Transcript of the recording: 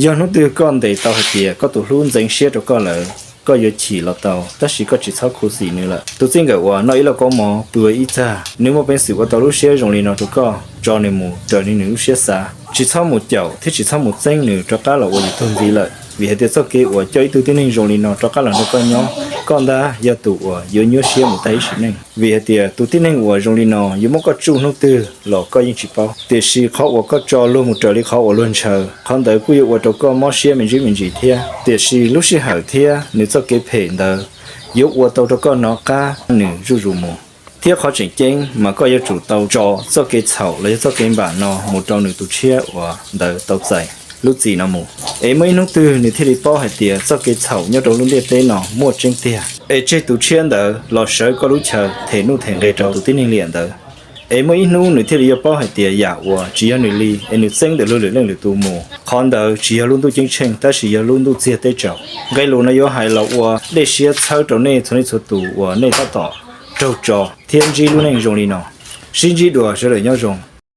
Yog hnub twg koj ntes tau hais tias koj tus hlub ntxeev siab rau koj lawm, koj yuav chim los tau, tab sis koj tsis txhob khuv xim nws lawm. Tus txij nkawm uas noj ib lauj kaub mov pw ua ib txaj, nws muaj peev xwm ua tau lub siab zoo li no rau koj, tso nws mus raws li nws lub siab xav. Tsis txhob mus caum thiab tsis txhob mus txeeb nws rov qab los ua yus tug ntxiv lawm, vim hais tias txoj kev uas coj ib tug tib neeg zoo li no rov qab los nrog koj nyob, koj ntag yog tus uas yuav nyuaj siab mus tag ib sim neej. Vim hais tias tus tib neeg uas zoo li no yuav muab koj tsuj hnub twg los koj yeej tsis paub, tiam sis qhov uas koj tso luag mus raws li qhov uas luag ntshaw, qhov ntawd kuj yuav ua rau koj mob siab me ntsis me ntsis thiab. Tiam sis lub sij hawm thiab nws txoj kev phem ntawd yuav ua tau rau koj hnov qab nws zuj zus mus. Thiab qhov tseem ceeb mas koj yuav tsum tau tso txoj kev txhaum los yog txoj kev npam no mus rau nws tus tshiab uas ntawd tau txais lub txim no mus, es muaj ib hnub twg nws thiaj li paub hais tias txoj kev txhaum nyob rau lub ntiaj teb no muaj tseeb tiag, es tseg tus tshiab ntawd los sawv koj lub chaw them nuj them nqi rau tus tib neeg liam ntawd. Es muaj ib hnub nws thiaj li yuav paub hais tias yam uas tsis yog nws li es nws txeeb ntawm luag lwm leej lwm tus mus, qhov ntawd tsis yog lub ntuj ceeb tsheej tab sis yog lub ntuj txiag teb tsaus. Nqe lus no yuav hais los ua dej siab txhawb rau nej txhua leej txhua tus uas nej tab tom raug tso thiab ntsib lub neej zoo li no. Sib ntsib dua, sawv daws nyob zoo.